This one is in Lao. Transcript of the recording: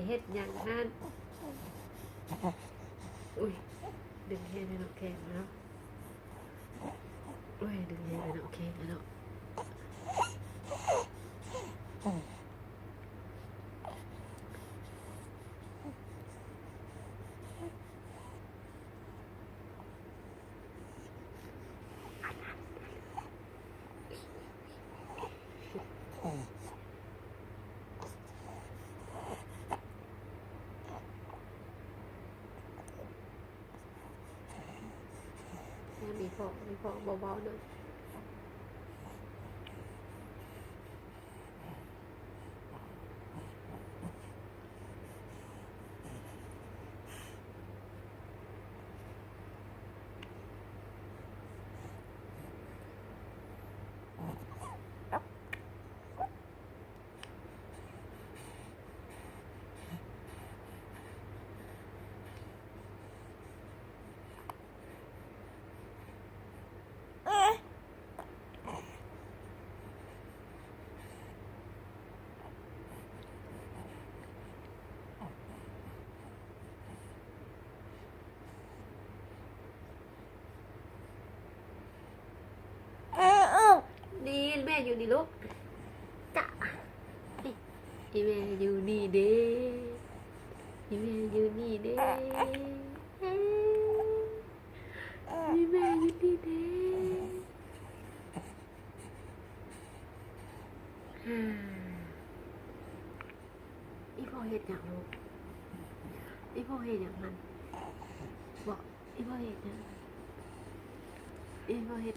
ເຮັດຫຍັງຫັ້ນ? ອຸ້ຍ ດຶງແຮງແທ້ເນາະ ແຂນເນາະ. ໂອ້ຍ ດຶງແຮງເນາະ ແຂນເນາະ. ມີພໍ່ ມີພໍ່ເບົາໆເດີ. ນີ້ແມ່ຢູ່ນີ້ລູກ ຈະ ອີ່ແມ່ຢູ່ນີ້ເດ້ ອີ່ແມ່ຢູ່ນີ້ເດ້ ອີ່ແມ່ຢູ່ນີ້ເດ້. ອີ່ພໍ່ເຮັດຫຍັງລູກ? ອີ່ພໍ່ເຮັດຫຍັງຫັ້ນ? ເບາະ ອີ່ພໍ່ເຮັດຫຍັງ? ອີ່ພໍ່ເຮັດ